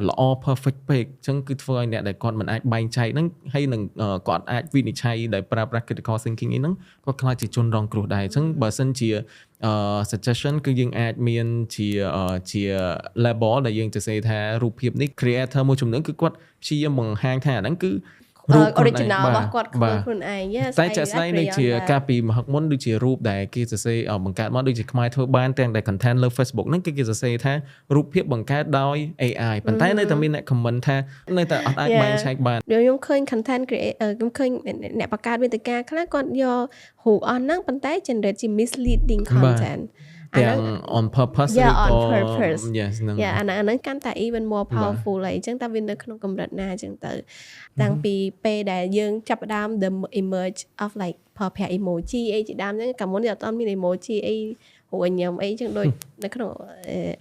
S2: ល្អ perfect ពេកអញ្ចឹងគឺធ្វើឲ្យអ្នកដែលគាត់មិនអាចបែងចែកហ្នឹងហើយនឹងគាត់អាចវិនិច្ឆ័យដែលប្រើប្រាស់ critical thinking អីហ្នឹងគាត់ក្លាយជាជនរងគ្រោះដែរអញ្ចឹងបើសិនជា suggestion គឺយើងអាចមានជា label ដែលយើងទៅសេថារូបភាពនេះ creator មួយចំនួនគឺគាត់ព្យាយាមបង្ហាញថាអាហ្នឹងគឺ
S1: រូប original របស់គាត់ខ្លួនឯង
S2: Yes តែជាក់ស្ដែងដូចជាកាលពីមហឹកមុនដូចជារូបដែលគេសរសេរបង្កើតមកដូចជាខ្មែរធ្វើបានទាំងតែ content លើ Facebook ហ្នឹងគឺគេសរសេរថារូបភាពបង្កើតដោយ AI ប៉ុន្តែនៅតែមានអ្នក comment ថានៅតែអត់អាចបែងចែកបាន
S1: ខ្ញុំឃើញ content create ខ្ញុំឃើញអ្នកបង្កើតវេទិកាខ្លះគាត់យករូបអស់ហ្នឹងប៉ុន្តែ generate ជា misleading content
S2: ទាំង on purpose
S1: ឬក៏ on purpose
S2: Yes ហ្នឹង
S1: Yeah អាហ្នឹងកាន់តែ even more powerful ហើយអញ្ចឹងតើវានៅក្នុងកម្រិតណាអញ្ចឹងទៅតាំងពីពេលដែលយើងចាប់ផ្ដើម the emerge of like ប្រើប្រាស់ emoji អីជាដើមអញ្ចឹងកាលមុនវាអត់ទាន់មាន emoji អីរួញញ៉ាំអីចឹងដូចនៅក្នុង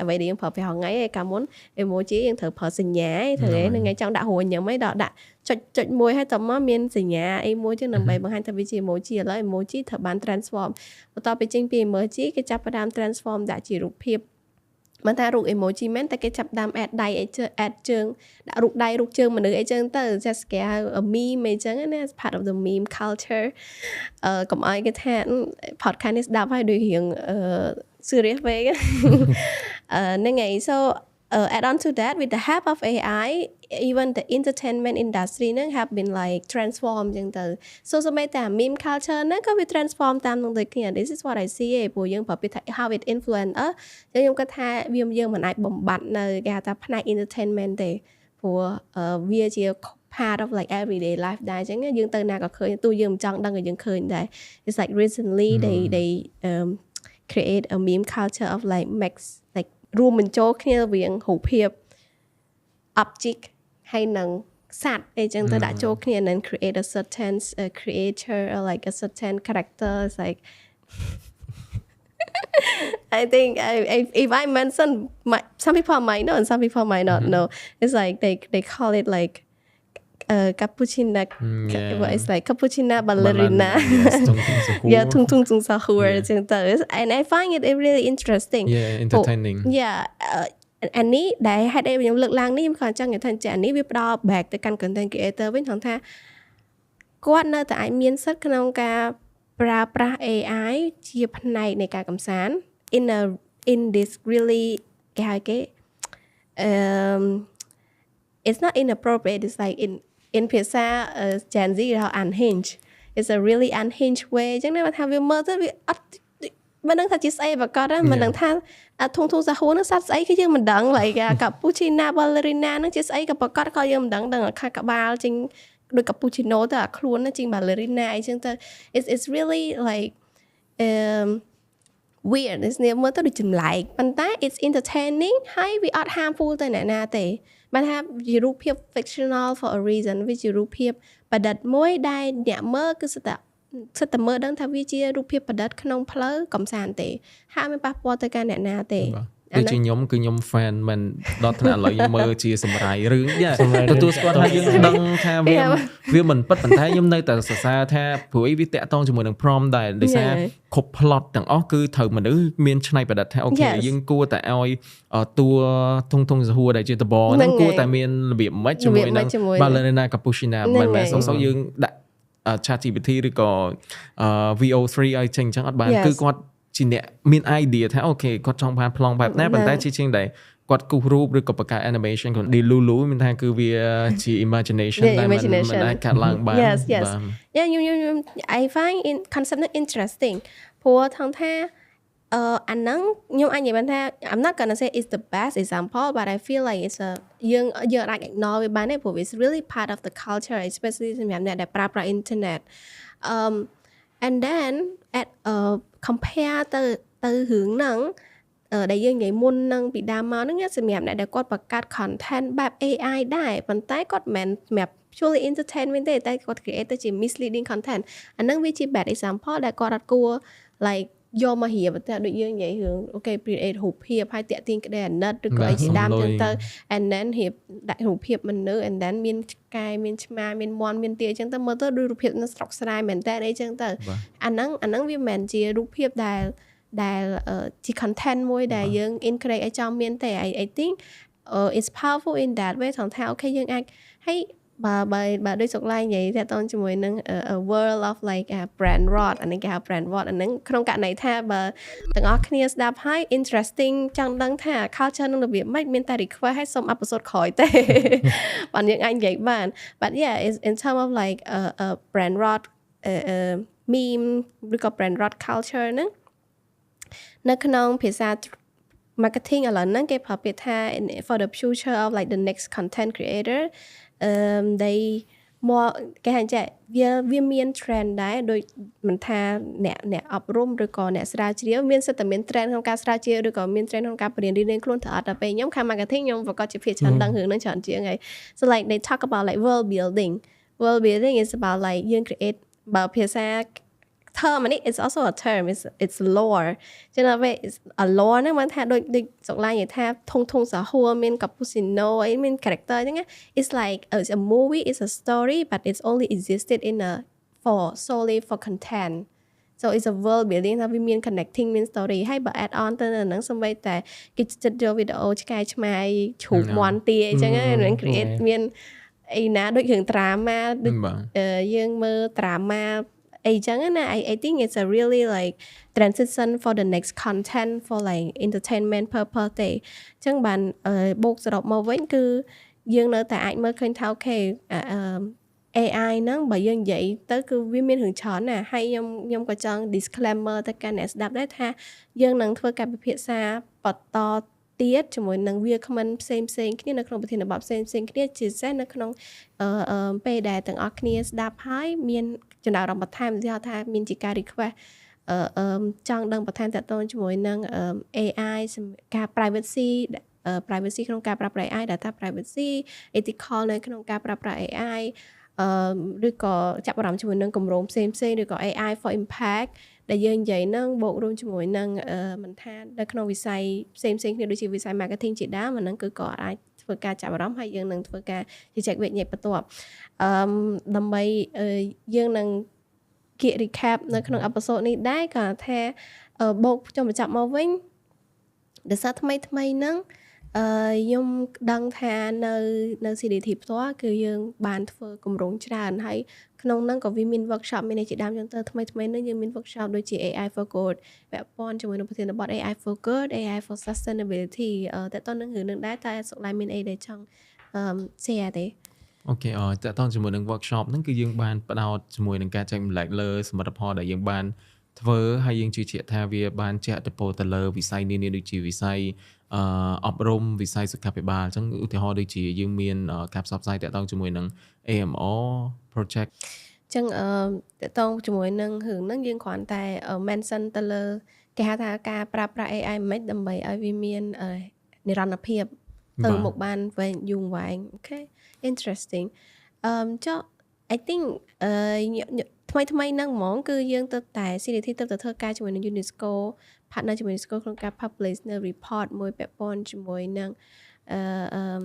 S1: អ្វីដែលយើងប្រើប្រាស់រាល់ថ្ងៃឯកាលមុន emoji យើងត្រូវប្រើសញ្ញាត្រូវហ្នឹងថ្ងៃចង់ដាក់រួញញ៉ាំអីដល់ដាក់ចុចចុចមួយហើយតមកមានសញ្ញាអីមួយចឹងដើម្បីបង្ហាញថាវាជា emoji ឥឡូវ emoji ត្រូវបាន transform បន្ទាប់ពីចេញពី emoji គេចាប់ផ្ដើម transform ដាក់ជារូបភាពមិនថារូប emoji មែនតែគេចាប់ដើម add ដៃអីជើ add ជើងដាក់រូបដៃរូបជើងមនុស្សអីចឹងទៅ just គេហៅ meme អីចឹងណា part of the meme culture កុំឲ្យគេថា podcast នេះស្ដាប់ហើយដូចរៀងអឺ serious ពេកហ្នឹងហើយ so add on to that, with the help of AI, even the entertainment industry ហ្នឹង have been like transform ចឹងទៅ so សូម្បីតែ meme culture ហ្នឹងក៏វា transform តាមនឹងដូចគ្នា This is what I see ឯងព្រោះយើងប្រាប់ពីថា how it influence us ចឹងខ្ញុំគិតថាវាយើងមិនអាចបំបត្តិនៅគេហៅថាផ្នែក entertainment ទេព្រោះវាជា part of like everyday life ដែរអញ្ចឹងយើងទៅណាក៏ឃើញទោះយើងមិនចង់ដឹងក៏យើងឃើញដែរ It's like recently they create a meme culture of like mix like រួមបញ្ចូលគ្នារវាងរូបភាព object ហើយនឹងសត្វអីចឹងទៅដាក់ចូលគ្នា and then create a certain creature or like a certain character. It's like I think if I mention my, some people might know and some people might not know. It's like they call it like cappuccina. It's like cappuccina ballerina. Yeah, ធុងធុងធុងសាហួរចឹងទៅ and I find it really interesting.
S2: Yeah, entertaining.
S1: Yeah អានេះដែលហេតុអីខ្ញុំលើកឡើងនេះខ្ញុំគ្រាន់ចង់និយាយថាចាអានេះវាផ្ដល់ back ទៅកាន់ content creator វិញថងថាគាត់នៅតែអាចមានសិទ្ធិក្នុងការប្រើប្រាស់ AI ជាផ្នែកនៃការកំសាន្ត in this really គេហៅគេ it's not inappropriate, it's like in ភាសា Gen Z គេហៅ unhinged. It's a really unhinged way អញ្ចឹងណាថាវាមើលទៅវាអត់មិនដឹងថាជាស្អីប្រកបមិនដឹងថាធុងធុងសាហួរនឹងសត្វស្អីគឺយើងមិនដឹង like cappuccina ballerina នឹងជាស្អីក៏ប្រកបក៏យើងមិនដឹងដឹងខាក្បាលចេញដូច cappuccino ទៅអាខ្លួននឹងចេញ ballerina អីចឹងទៅ it's really like weird. It's នេះមើលទៅដូចចម្លែកប៉ុន្តែ it's entertaining ហើយវាអត់ harmful ទៅអ្នកណាទេបានថាជារូបភាព fictional for a reason វាជារូបភាពប្រឌិតមួយដែលអ្នកមើលគឺសិតតែសិតតែមើលដឹងថាវាជារូបភាពប្រឌិតក្នុងផ្លូវកំសាន្តទេហើយមិនប៉ះពាល់ទៅកាន់អ្នកណាទេ
S2: ដូចជាខ្ញុំគឺខ្ញុំ fan មិនដល់ថ្នាក់ឥឡូវខ្ញុំមើលជាសម្រាយរឿងយ៉ាទទួលស្គាល់ថាយើងដឹងថាវាមិនពិតប៉ុន្តែខ្ញុំនៅតែសរសើរថាព្រោះអីវាតាក់ទងជាមួយនឹង prompt ដែរដោយសារគ្រប់ plot ទាំងអស់គឺត្រូវមនុស្សមានច្នៃប្រឌិតថា okay យើងគួរតែឲ្យតួធុងធុងសហួរដែលជាដបងហ្នឹងគួរតែមានរបៀបម៉េចជាមួយនឹង Ballerina Cappuccina មិនមែនសុកសុកយើងដាក់ ChatGPT ឬក៏ Veo 3 ឲ្យចេញអញ្ចឹងអត់បានគឺគាត់ជាអ្នកមាន idea ថា okay គាត់ចង់បានប្លង់បែបណាប៉ុន្តែជាជាងដែលគាត់គូសរូបឬក៏បង្កើត animation គាត់ Delulu មានថាគឺវាជា imagination ដែលមិនមិនអាចកាត់ឡើងបាន
S1: Yes, yeah, ខ្ញុំ I find in concept ហ្នឹង interesting ព្រោះថងថាអឺអាហ្នឹងខ្ញុំអាចនិយាយបានថា I'm not gonna say it's the best example, but I feel like it's a យើងយើងអាច ignore វាបានទេព្រោះ it's really part of the culture, especially សម្រាប់អ្នកដែលប្រើប្រាស់ internet. And then at compare ទៅទៅរឿងហ្នឹងដែលយើងនិយាយមុននឹងពីដើមមកហ្នឹងសម្រាប់អ្នកដែលគាត់បង្កើត content បែប AI ដែរប៉ុន្តែគាត់មិនមែនសម្រាប់ purely entertainment ទេតែគាត់ create ទៅជា misleading content អាហ្នឹងវាជា bad example ដែលគាត់អត់គួរ like យកមករៀបតែដូចយើងនិយាយរឿង okay create រូបភាពហើយតាក់ទាញក្តីអាណិតឬក៏អីជាដើមចឹងទៅ and then រៀបដាក់រូបភាពមនុស្ស and then មានឆ្កែមានឆ្មាមានមាន់មានទាអញ្ចឹងទៅមើលទៅដូចរូបភាពនៅស្រុកស្រែមែនតើអីចឹងទៅអាហ្នឹងអាហ្នឹងវាមិនមែនជារូបភាពដែលដែលជា content មួយដែលយើង encourage ឲ្យចង់មានទេ I think it's powerful in that way ថងថា okay យើងអាចហើយបើបើបើដូចសុកឡៃនិយាយតាក់ទងជាមួយនឹង a world of like a brain rot អានេះគេហៅ brain rot អាហ្នឹងក្នុងករណីថាបើទាំងអស់គ្នាស្ដាប់ហើយ interesting ចង់ដឹងថា culture នឹងរបៀបម៉េចមានតែ request ឲ្យសុំ episode ក្រោយទេ បានយើងអាចនិយាយបាន But yeah, is in term of like a brain rot meme ឬក៏ brain rot culture ហ្នឹងនៅក្នុងភាសា marketing ឥឡូវហ្នឹងគេប្រើពាក្យថា for the future of like the next content creator, they មកគេហៅចេះវាវាមាន trend ដែរដូចមិនថាអ្នកអ្នកអប់រំឬក៏អ្នកស្រាវជ្រាវមានសិទ្ធិតែមាន trend ក្នុងការស្រាវជ្រាវឬក៏មាន trend ក្នុងការបរៀនរៀនខ្លួនត្រូវអត់ដល់ពេលខ្ញុំខាង marketing ខ្ញុំប្រកាសជាភាគច្រើនដឹងរឿងហ្នឹងច្រើនជាងហើយ So like they talk about like world building. World building is about like យើង create បើភាសា term នេះ it's also a term, it's lore ចឹងដល់ពេល a lore ហ្នឹងបានថាដូចដូចសុកឡាយនិយាយថាធុងធុងសាហួរមាន cappuccino អីមាន character អញ្ចឹង it's like it's a movie, it's a story, but it's only existed in a for solely for content. So it's a world building ថាវាមាន connecting មាន story ហើយបើ add on ទៅនៅហ្នឹងសូម្បីតែគេចិត្តយកវីដេអូឆ្កែឆ្ម៉ាយជ្រូកមាន់ទាអីចឹងហ្នឹង create មានអីណាដូចរឿង drama ដូចយើងមើល drama អីចឹងណា I think it's a really like transition for the next content for like entertainment purpose ទេអញ្ចឹងបានបូកសរុបមកវិញគឺយើងនៅតែអាចមើលឃើញថា okay AI ហ្នឹងបើយើងនិយាយទៅគឺវាមានរឿងច្រើនណាស់ហើយខ្ញុំខ្ញុំក៏ចង់ disclaimer ទៅកាន់អ្នកស្ដាប់ដែរថាយើងនឹងធ្វើការពិភាក្សាបន្តទៀតជាមួយនឹងវាគ្មិនផ្សេងផ្សេងគ្នានៅក្នុងប្រធានបទផ្សេងផ្សេងគ្នាជាពិសេសនៅក្នុងអឺពេលដែលទាំងអស់គ្នាស្ដាប់ហើយមានចំណាប់អារម្មណ៍បន្ថែមឧទាហរណ៍ថាមានជាការ request អឺចង់ដឹងបន្ថែមទាក់ទងជាមួយនឹង AI ការ privacy ក្នុងការប្រើប្រាស់ AI, data privacy, ethical នៅក្នុងការប្រើប្រាស់ AI អឺឬក៏ចាប់អារម្មណ៍ជាមួយនឹងគម្រោងផ្សេងផ្សេងឬក៏ AI for impact ដែលយើងនិយាយហ្នឹងបូករួមជាមួយនឹងមិនថានៅក្នុងវិស័យផ្សេងផ្សេងគ្នាដូចជាវិស័យ marketing ជាដើមអាហ្នឹងគឺក៏អាចធ្វើការចាប់អារម្មណ៍ហើយយើងនឹងធ្វើការជជែកវែកញែកបន្ទាប់អឺដើម្បីយើងនឹងគៀក recap នៅក្នុង episode នេះដែរក៏ថាបូកចុងបញ្ចប់មកវិញដោយសារថ្មីថ្មីហ្នឹងអឺខ្ញុំដឹងថានៅនៅ CDT ផ្ទាល់គឺយើងបានធ្វើគម្រោងច្រើនហើយក្នុងហ្នឹងក៏វាមាន workshop មានជាដើមចឹងទៅថ្មីថ្មីហ្នឹងយើងមាន workshop ដូចជា AI for good ពាក់ព័ន្ធជាមួយនឹងប្រធានបទ AI for good, AI for sustainability តើតើនឹងរឿងនឹងដែរតើសុកឡៃមានអីដែលចង់អឺ share ទេ?
S2: Okay អតើតើជាមួយនឹង workshop ហ្នឹងគឺយើងបានផ្ដោតជាមួយនឹងការចែករំលែកលើសមិទ្ធផលដែលយើងបានធ្វើហើយយើងជឿជាក់ថាវាបានជះឥទ្ធិពលទៅលើវិស័យនានាដូចជាវិស័យអឺអប់រំវិស័យសុខាភិបាលអញ្ចឹងឧទាហរណ៍ដូចជាយើងមានការផ្សព្វផ្សាយតាក់ទងជាមួយនឹង AMR project
S1: ចឹងអឺតកតងជាមួយនឹងរឿងហ្នឹងយើងគ្រាន់តែ mention ទៅលើគេហៅថាការប្រើប្រាស់ AI មិនដើម្បីឲ្យវាមាននិរន្តរភាពទៅមុខបានវែងយូរវែង okay, interesting អឺចុះ I think អឺថ្មីថ្មីហ្នឹងហ្មងគឺយើងទៅតែ CDT ទៅតែធ្វើការជាមួយនឹង UNESCO partner ជាមួយ UNESCO ក្នុងការ publish នៅ report មួយពាក់ព័ន្ធជាមួយនឹងអឺ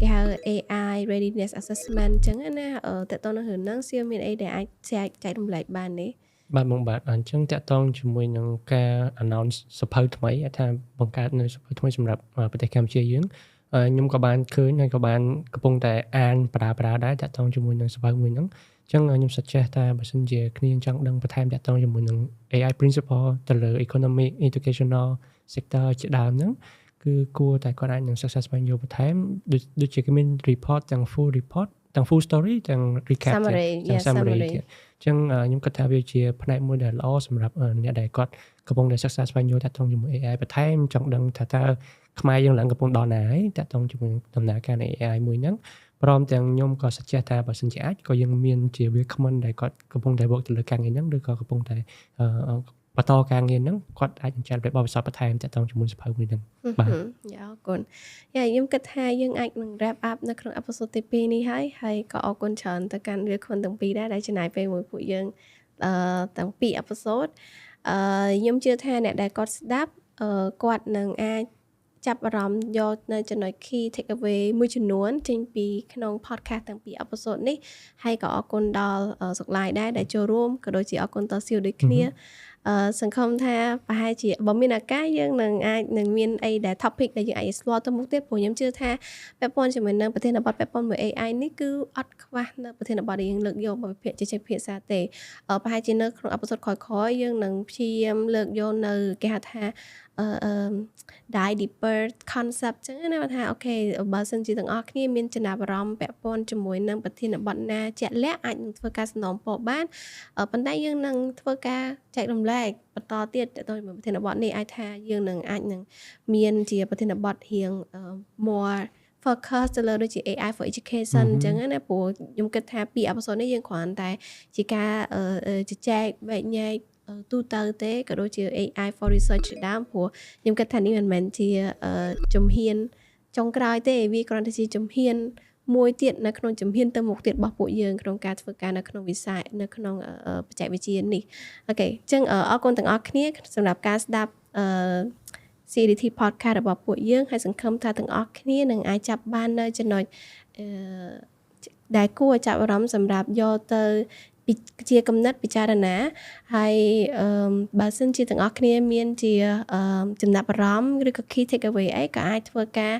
S1: គេហៅ AI readiness assessment អញ្ចឹងណាតើតើនឹងរឿងហ្នឹងសៀមានអីដែលអាចចែកចែករំលែកបានទេ?
S3: បាទបងបាទអញ្ចឹងតាក់ទងជាមួយនឹងការ announce សៀវភៅថ្មីថាបង្កើតនៅសៀវភៅថ្មីសម្រាប់ប្រទេសកម្ពុជាយើងខ្ញុំក៏បានឃើញហើយក៏បានកំពុងតែអានប្រើប្រាស់ដែរតាក់ទងជាមួយនឹងសៀវភៅមួយហ្នឹងអញ្ចឹងខ្ញុំ suggest ថាបើសិនជាគ្នាចង់ដឹងបន្ថែមតាក់ទងជាមួយនឹង AI principle ទៅលើ economic educational sector ជាដើមហ្នឹងគឺគួរតែគាត់អាចនឹងសិក្សាស្វែងយល់បន្ថែមដូចដូចជាគេមាន report ទាំង full report ទាំង full story ទាំង recap
S1: summary
S3: ទាំង summary ទៀតអញ្ចឹងខ្ញុំគិតថាវាជាផ្នែកមួយដែលល្អសម្រាប់អ្នកដែលគាត់កំពុងតែសិក្សាស្វែងយល់តាក់ទងជាមួយ AI បន្ថែមចង់ដឹងថាតើខ្មែរយើងឡើងកំពុងដល់ណាហើយតាក់ទងជាមួយដំណើរការនៃ AI មួយហ្នឹងព្រមទាំងខ្ញុំក៏ suggest ថាបើសិនជាអាចក៏យើងមានជាវាគ្មិនដែលគាត់កំពុងតែ work ទៅលើការងារហ្នឹងឬក៏កំពុងតែបន្តការងារហ្នឹងគាត់អាចនឹងចែករំលែកបទពិសោធន៍បន្ថែមតាក់ទងជាមួយសៀវភៅមួយហ្នឹង
S1: បាទ yeah អរគុណ yeah ខ្ញុំគិតថាយើងអាចនឹង wrap up នៅក្នុង episode ទី2នេះហើយហើយក៏អរគុណច្រើនទៅកាន់វាគ្មិនទាំងពីរដែរដែលចំណាយពេលមួយពួកយើងទាំងពីរ episode ខ្ញុំជឿថាអ្នកដែលគាត់ស្ដាប់គាត់នឹងអាចចាប់អារម្មណ៍យកនៅចំណុច key take away មួយចំនួនចេញពីក្នុង podcast ទាំងពីរ episode នេះហើយក៏អរគុណដល់សុកឡាយដែរដែលចូលរួមក៏ដូចជាអរគុណដល់សៀវដូចគ្នាសង្ឃឹមថាប្រហែលជាបើមានឱកាសយើងនឹងអាចនឹងមានអីដែល topic ដែលយើងអាច explore ទៅមុខទៀតព្រោះខ្ញុំជឿថាពាក់ព័ន្ធជាមួយនឹងប្រធានបទពាក់ព័ន្ធមួយ AI នេះគឺអត់ខ្វះនៅប្រធានបទដែលយើងលើកយកមកវិភាគជជែកពិភាក្សាទេប្រហែលជានៅក្នុង episode ក្រោយៗយើងនឹងព្យាយាមលើកយកនៅគេហៅថា dive deeper concept ចឹងណាថា okay បើសិនជាទាំងអស់គ្នាមានចំណាប់អារម្មណ៍ពាក់ព័ន្ធជាមួយនឹងប្រធានបទណាជាក់លាក់អាចនឹងធ្វើការសំណូមពរបានប៉ុន្តែយើងនឹងធ្វើការចែករំលែកបន្តទៀតទៅជាមួយប្រធានបទនេះអាចថាយើងនឹងអាចនឹងមានជាប្រធានបទរៀង more focus ទៅលើដូចជា AI for education អញ្ចឹងណាព្រោះខ្ញុំគិតថាពី episode នេះយើងគ្រាន់តែជាការជជែកវែកញែកទូទៅទេក៏ដូចជា AI for research ជាដើមព្រោះខ្ញុំគិតថានេះមិនមែនជាជំហានចុងក្រោយទេវាគ្រាន់តែជាជំហានមួយទៀតនៅក្នុងជំហានទៅមុខទៀតរបស់ពួកយើងក្នុងការធ្វើការនៅក្នុងវិស័យនៅក្នុងបច្ចេកវិទ្យានេះ okay អញ្ចឹងអរគុណទាំងអស់គ្នាសម្រាប់ការស្ដាប់អឺ CDT podcast របស់ពួកយើងហើយសង្ឃឹមថាទាំងអស់គ្នានឹងអាចចាប់បាននៅចំណុចអឺដែលគួរឲ្យចាប់អារម្មណ៍សម្រាប់យកទៅជាគំនិតពិចារណាហើយបើសិនជាទាំងអស់គ្នាមានជាចំណាប់អារម្មណ៍ឬក៏ key take away អីក៏អាចធ្វើការ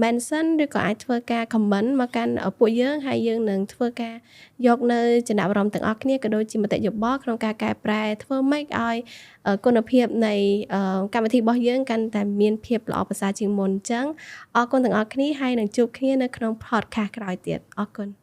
S1: mention ឬក៏អាចធ្វើការ comment មកកាន់ពួកយើងហើយយើងនឹងធ្វើការយកនៅចំណាប់អារម្មណ៍ទាំងអស់គ្នាក៏ដូចជាមតិយោបល់ក្នុងការកែប្រែធ្វើម៉េចឲ្យគុណភាពនៃកម្មវិធីរបស់យើងកាន់តែមានភាពល្អប្រសើរជាងមុនអញ្ចឹងអរគុណទាំងអស់គ្នាហើយនឹងជួបគ្នានៅក្នុង podcast ក្រោយទៀតអរគុណ។